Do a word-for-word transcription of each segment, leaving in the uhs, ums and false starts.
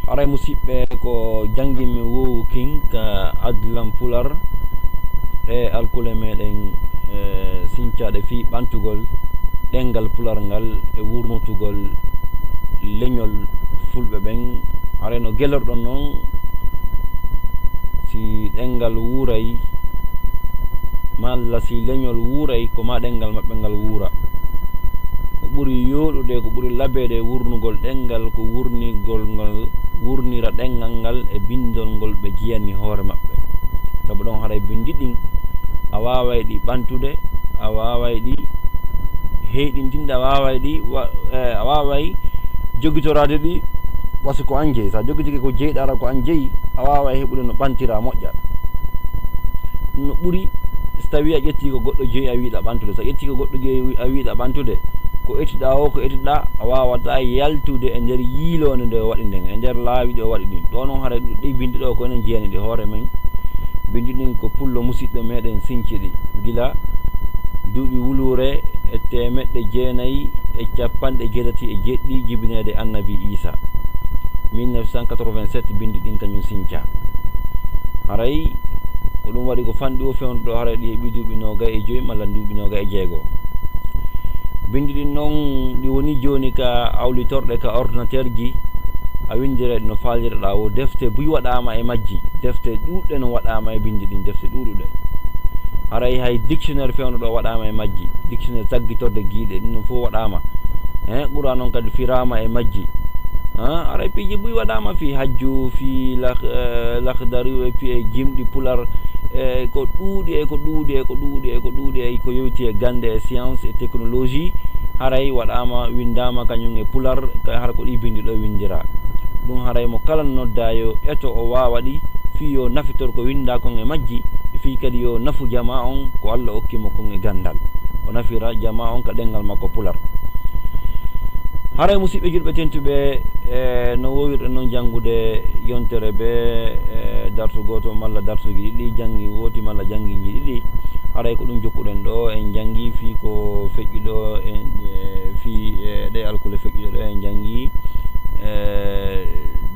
Haray musidɓe, ko jannginmi woowu kin ka adlam pular, e alkule meɗen, e, sincaaɗe fii ɓantugol ɗemngal pular ngal e wurnutugol leñol fulɓe ɓen. Haray no gelorɗon non, si ɗemngal wuuray, malla si leñol wuuray, ko maa ɗemngal maɓɓe ngal wuura. Ko ɓuri yooɗude, ko ɓuri labeede e wurnugol ɗemngal, ko wurnigol ngol, wurnira ɗemngal ngal e binndol ngol ɓe jiyani hoore maɓɓe. Sabu ɗon haray binndi ɗin, a waaway ɗi ɓantude, a waaway ɗi heyɗintinde, a waaway ɗi wa-, eh, a waaway jogitoraade ɗi, wasi ko an jeyi. So a jogitike ko jeyɗaa, hara ko an jeyi, a waaway heɓude no ɓantiraa moƴƴa. No ɓuri so tawii a ƴettii ko goɗɗo jeyi a wiiɗaa ɓantude. So a ƴettii ko goɗɗo jeyi a wiiɗaa ɓantude, ko etiɗaa o, ko etiɗaa, a waawataa yaltude e nder yiiloonde nde o waɗi nden, e nder laawi ɗi o waɗi ɗin. Ɗoo non haray ɗi binndi ɗoo ko enen jeyani ɗi hoore men. Binndi ɗin ko pullo musiɗɗo meɗen sinci ɗi gila duuɓi wuluure e teemeɗɗe jeenayi e capanɗe jeetati e jeeɗiɗi jibineede Annabi Iisa, mille neuf cent quatre-vingt-sept, binndi ɗin kañum sincaa. Haray ko ɗum waɗi ko fanɗi o fewndo ɗo, haray ɗi heɓi duuɓi noogay e joyi malla duuɓi noogay e jeego. Binndi ɗin non ɗi woni jooni ka awlitorɗe, ka ordinateur ji, a winndiray ɗi no faaliraɗaa woo. Defte buy waɗaama e majji, defte ɗuuɗɗe non waɗaama e binndi ɗin, defte ɗuuɗuɗe. Haray hay dictionnaire fewndo ɗo waɗaama e majji, dictionnaire taggitorde giiɗe, ɗum non fof waɗaama. He, Qur'an on kadi firaama e majji. Ha, haray piiji buy waɗaama fii hajju, fii lah-, eh, lahdari, e fii e jimɗi pular, e ko ɗuuɗi, e ko ɗuuɗi, e ko ɗuuɗi, e ko ɗuuɗi, e ko yowiti e gannde, e science, e technologie. Haray waɗaama, winndaama kañum e pular, ka-, hara ko ɗi binndi ɗo winndiraa. Ɗum haray mo kala noddaa yo eto o waawa ɗi, fii yo nafitor ko winndaa kon e majji, e fii kadi yo nafu jamaa on ko Alla okki mo kon e ganndal. O nafira jamaa on ka ɗemngal makko pular. Haray musiɓɓe julɓe tentuɓe, e no woowirɗen non janngude yontere bee, e darsu gooto malla darsuuji ɗiɗi, janngi wooti malla jannginji ɗiɗi. Haray ko ɗum jokkuɗen ɗo, en janngi fii ko feƴƴi ɗo, en, e, fii, e, ɗe alkule feƴƴuɗe ɗo, en janngi, e,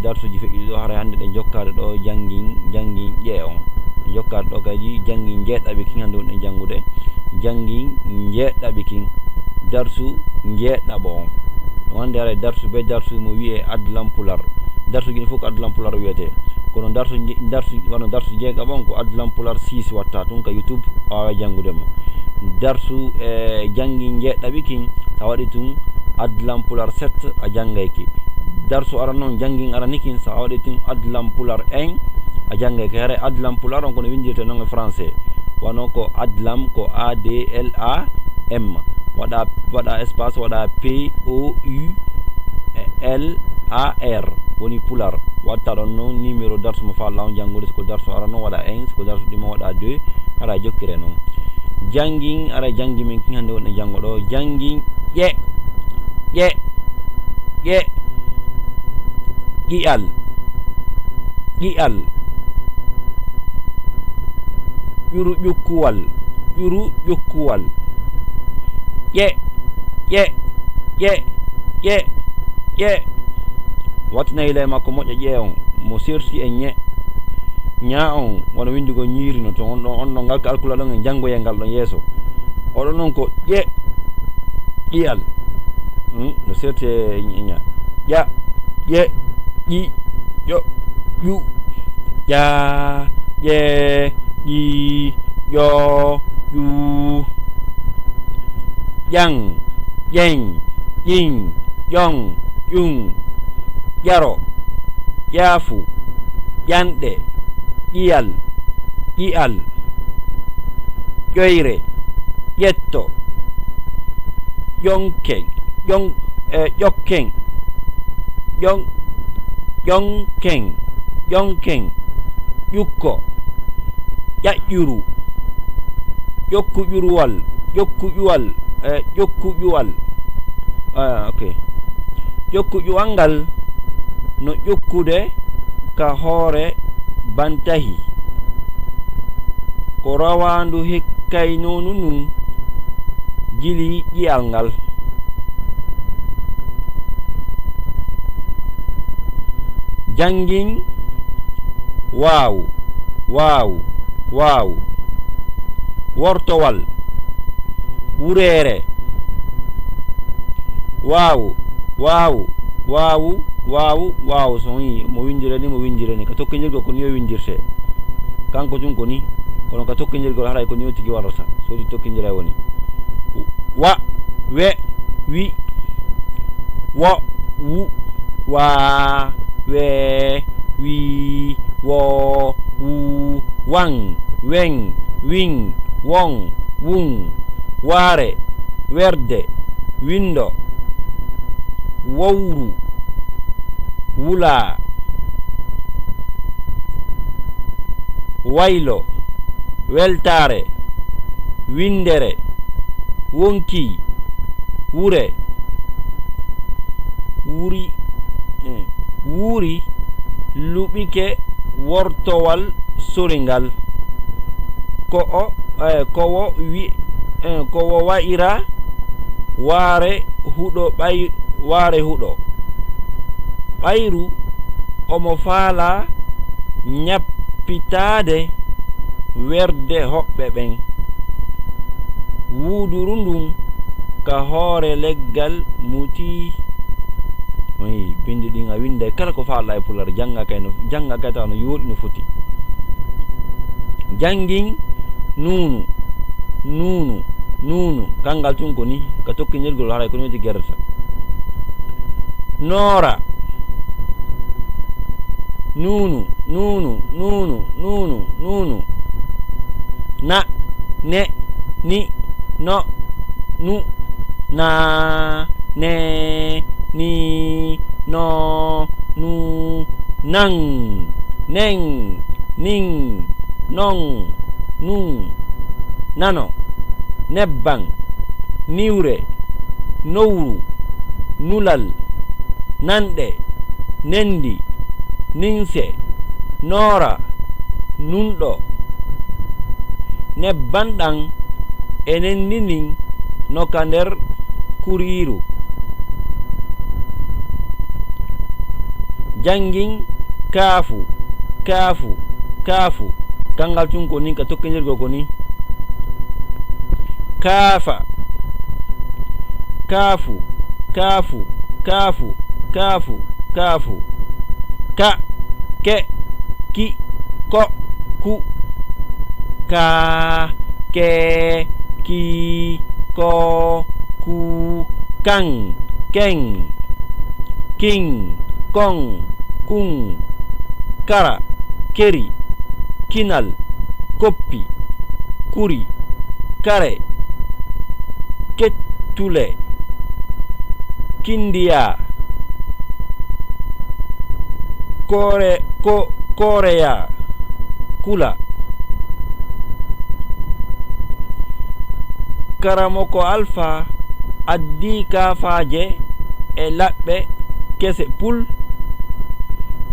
darsuuji feƴƴuɗi ɗo. Haray hannde ɗen jokkaade ɗo janngin, janngin ƴee on. Ɗen jokkaade ɗo kadi janngin jeeɗaɓi kin, hannde wonɗen janngude janngin jeeɗaɓi kin. Darsu jeeɗaɓo on. Ɗum hannde haray darsu bee darsu mo wi'ee adlam pular. Darsuuji ɗin fof ko adlam pular wiyetee. Kono darsu je-, darsu, wano darsu jeegaɓo on ko adlam pular six watta tun ka YouTube, a waaway janngude mo. Darsu, e, janngin jeeɗaɓi kin, sa waɗi tun adlam pular sept a janngay ki. Darsu arano on janngin arani kin, sa waɗi tun adlam pular un a janngay ki. Haray adlam pular on ko no winndirtee non e français. Wano ko adlam ko A D L A M. Waɗa, waɗa espace, waɗa P O U L A R. Woni pular. Watta ɗon non numéro darsu mo faalɗaa on janngude. Si ko darsu arano waɗa un, si ko darsu ɗimo waɗa deux, haray jokkiree non. Janngin, haray janngi men kin hannde wonɗen janngo ɗo. Janngin ƴe, ƴe, ƴe. Ƴi'al, ƴi'al. Ƴuru ƴukkuwal, ƴuru ƴukkuwal. Ƴe, ƴe, ƴe, ƴe, ƴe. Wattinayi ley makko moƴƴa ƴe on, mo serti e ñe. Ña on, wano winndugol ñiiri no, to on ɗon, on ɗon ngal ka alkula ɗon en janngoyay ngal ɗon yeeso. Oɗon non ko ƴe, ƴi'al. Hmm, no serti e ña. Ƴa, ƴe, ƴi, ƴo, ƴu. Ƴa, ƴe, ƴi, ƴo, ƴu. Ƴan, ƴeñ, ƴiñ, ƴoŋ, ƴuŋ. Ƴaro, ƴaafu, ƴanɗe, ƴiyal, ƴi'al. Ƴoyre, ƴetto, ƴonkeŋ, ƴoŋ-, e, ƴokken, ƴoŋ-, ƴoŋkeŋ, ƴoŋkeŋ, ƴukko, ƴaƴƴuru, ƴokkuƴuruwal, ƴokkuƴuwal, e, ƴokkuƴuwal. Ah, ok. Ƴokkuƴuwal ngal no ƴokkude ka hoore bantahi. Ko rawaandu hikkaynoo nun jilii ƴi'al ngal. Janngin waaw, waaw, waaw. Wortowal, wureere. Waaw, waaw, waaw, waaw, waaw. So on yii mo winndira ni, mo winndira ni. Ka tokkindirgol ko ni o winndirtee. Kanko tun ko ni, kono ka tokkindirgol haray ko ni o tigi warata. So woni tokkindiray woni. Wa, we, wi, wo, wu, wa, we, wi, wo, wu, wan, wen, win, won, wun, waare, werde, winndo, wowru, wula, waylo, weltaare, winndere, wonkii, wure, wuri, eh, wuuri, luɓike wortowal suringal. Ko o, eh, ko wo wi-, eh, ko wo wa'ira waare huɗo ɓay-, waare huɗo. Ɓayru omo faalaa ñappitaade werde hoɓɓe ɓen. Wuuduru ndun ka hoore leggal mutii. Oyi, binndi ɗin a winnday kala ko faalɗaa e Pulaar, jannga kay no, jannga kay tawa no yooɗi no foti. Janngin nuunu, nuunu, nuunu. Kanngal tun ko ni, ka tokkindirgol haray ko ni woni gerdata. Noora. Nuunu, nuunu, nuunu, nuunu, nuunu. Na, ne, ni, no, nu, na, ne, ni, no, nu, nan, nen, nin, non, nun, nano, nebban, niwre, nowru, nulal, nanɗe, nendi, ninse, noora, nunɗo. Nebban ɗan e nendi ndin no ka nder kuriiru. Janngin kaafu, kaafu, kaafu. Kanngal tun ko nin ka tokkindirgol ko ni. Kaafa. Kaafu, kaafu, kaafu, kaafu, kaafu. Ka, ke, ki, ko, ku. Ka, ke, ki, ko, ku, kan, ken, kin, kon, kun, kara, keri, kinal, koppi, kuri, kare, kettule, kindiya, kore-, ko-, koreya, kula. Karamoko Alfaa addii kaafaaje e laɓɓe kese pul.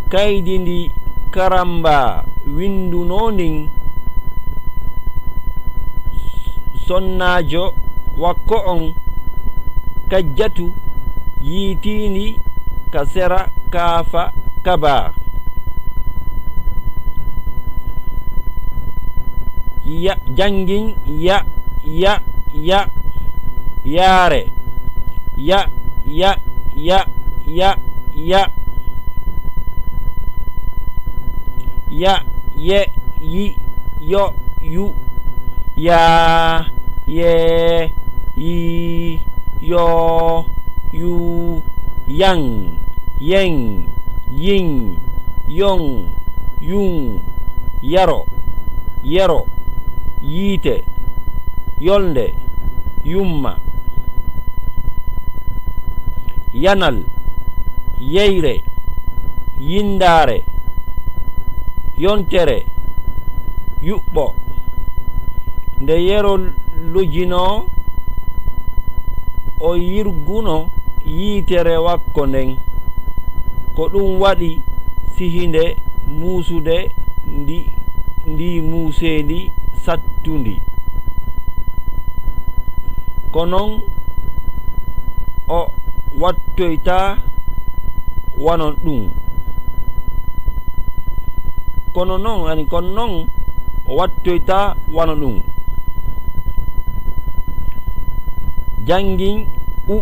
Kaydi ndi karamba winndunoo ndin, sonnaajo wakko on Kajjatu yiitii ndi ka sera kaafa kabaa. Ya, janngin ya, ya, ya, yaare. Ya, ya, ya, ya, ya. Ya, ye, yi, yo, yu. Ya, ye, yi, yo, yu. Yan, yen, yin, yon, yun. Yaro, yero, yiite, yolnde, yumma. Yanal, yeyre, yindaare, yontere, yuɓɓo. Nde Yero lojinoo, o yirguno yiitere wakko nden. Ko ɗum waɗi sihinde muusude ndi, ndi muuseendi sattundi. Ko non o wattoyta wano ɗum. Kono noon, yani, kono noon, o wattoyta wano ɗum. Janngin u,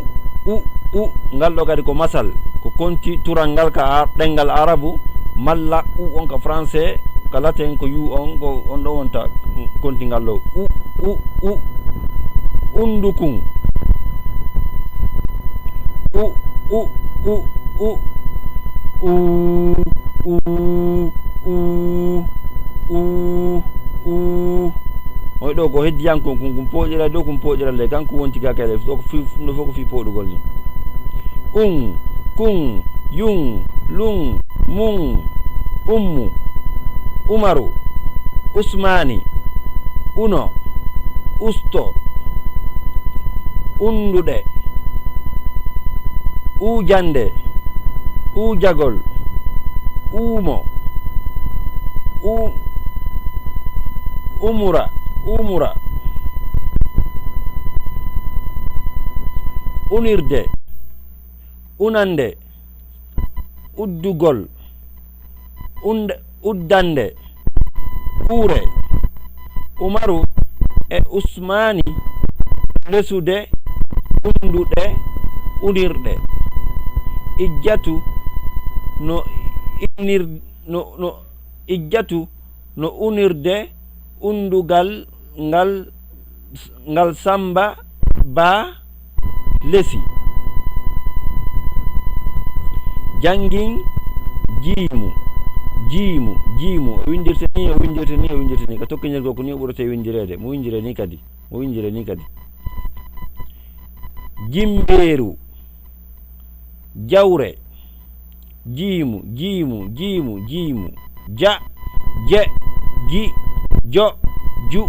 u, u. Ngal ɗo kadi ko masal. Ko konti tural ngal ka a-, ɗemngal Arabu, malla u on ka français, ka latin, ko yu on, ko on ɗo wonta konti ngal ɗo. U, u, u. Undukun. U, u, u, u. U, u, u, u, u. Oy ɗo ko heddiyankun kun, kun pooɗira dow, kun pooɗira ley. Kanko wonti ka kele. Ɗo ko fi, no fof ko fi pooɗugol ni. Un, kun, yun, lun, mun, ummu, umaru, usmaani, uno, usto, unnduɗe, uujannde, uujagol, uumo, u-, umura, uumura, unirde, unande, uddugol, und-, uddande, uure. Umaru e Usmaani lesude unnduɗe unirɗe. Ijjatu no inir-, no, no, Ijjatu no unirde unndugal ngal, ngal Sammba Ba lesi. Janngin jiimu, jiimu, jiimu. O winndirta ni, o winndirta ni, o winndirta ni. Ka tokkinirgol ko ni o ɓurata e winndireede. Mo winndire ni kadi, mo winndire ni kadi. Jimbeeru, jawre, jiimu, jiimu, jiimu, jiimu. Ja, je, ji, jo, ju,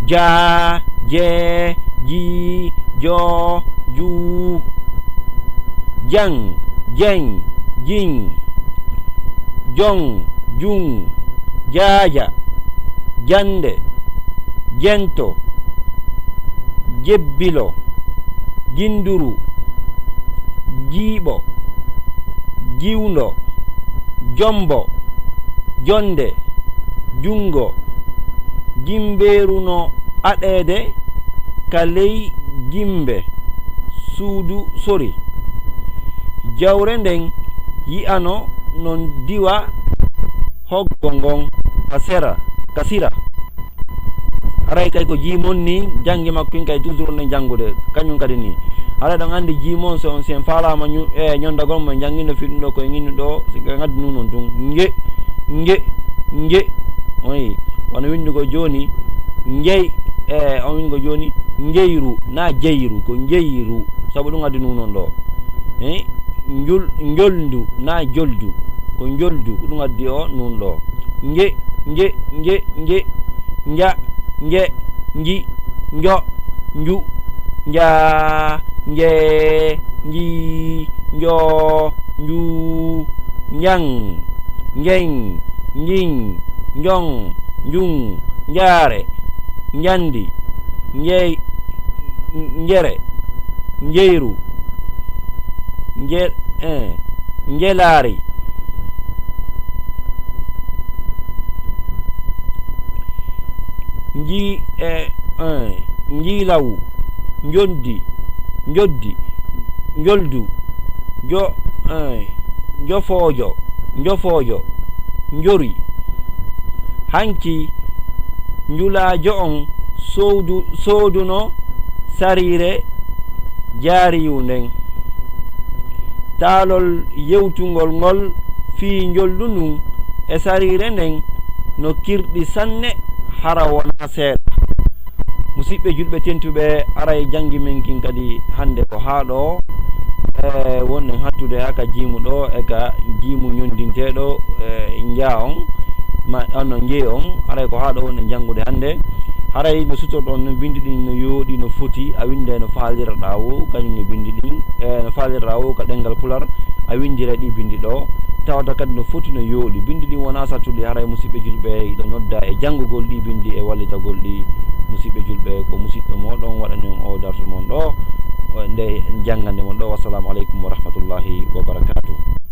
ja, je, ji, jo, ju. Jaŋ, jeŋ, jiŋ. Joŋ, juŋ, jaaja, jannde, jento, jebbilo, jinnduru, jiiɓo, jiwndo, jombo, jonnde, junngo. Jimbeeru no aɗeede ka ley jimbe suudu sori. Jawre nden yi'ano no diwa hoggo ngon ka sera, ka sira. Haray kay ko jimon ni, jannge makko en kay toujours on en janngude, kañum kadi ni. Haray ɗon anndi jimon, so on, si en faalaama ñu-, e ñonndagol mo en janngino fi ɗum ɗo, ko en innu ɗo, si ka ngaddi nun on tun. Nge, nge, nge. Oyi, wano winndugol jooni, njey, e, on winndugol jooni, njeyru, na jeyru, ko njeyru. Sabu ɗum addi nun on ɗo. Eh, njul-, njolndu, na joldu, ko njoldu, ko ɗum addi o nun ɗo. Nge, nge, nge, nge, nja, nge, nji, njo, nju, nja, nje, nji, njo, nju, njaŋ, ngeŋ, njiŋ, njoŋ, njuŋ, njaare, njandi, njey-, njere, njeyru, nje-, eh, njelaari, nji-, eh, eh, njiilawu, njondi, njoddi, njoldu, njo-, eh, njofoojo, njofoojo, njori. Hanki njulaajo on soodu-, sooduno sariire jaariyu nden. Taalol yewtungol ngol fii njoldu ndun e sariire nden no kirɗi sanne, hara wonaa seeɗa. Musiɓɓe julɓe tentuɓe, aray janngi men kin kadi hannde ko haa ɗo. E, wonɗen hattude haa ka jiimu ɗo, e ka jiimu ñondinteeɗo, e, njaa on, ma, ano, njee on, aray ko haa ɗo wonɗen janngude hannde. Haray no sutorɗon no binndi ɗin no yooɗi, no foti, a winnda no faaliraɗaa wo, kañum e binndi ɗin, e, no faaliraɗaa wo ka ɗemngal Pular, a winndira ɗi binndi ɗo, tawata kadi no foti no yooɗi. Binndi ɗin wonaa sattuɗi, haray musiɓɓe julɓe, iɗo nodda e janngugol ɗi binndi e wallitagol ɗi. Musiɓɓe julɓe, ko musiɗɗo mooɗon waɗani on o darsu mon ɗo, o, nde janngande mon ɗo. Wassalamu aleykum wa rahmatullahi wa barakatuh.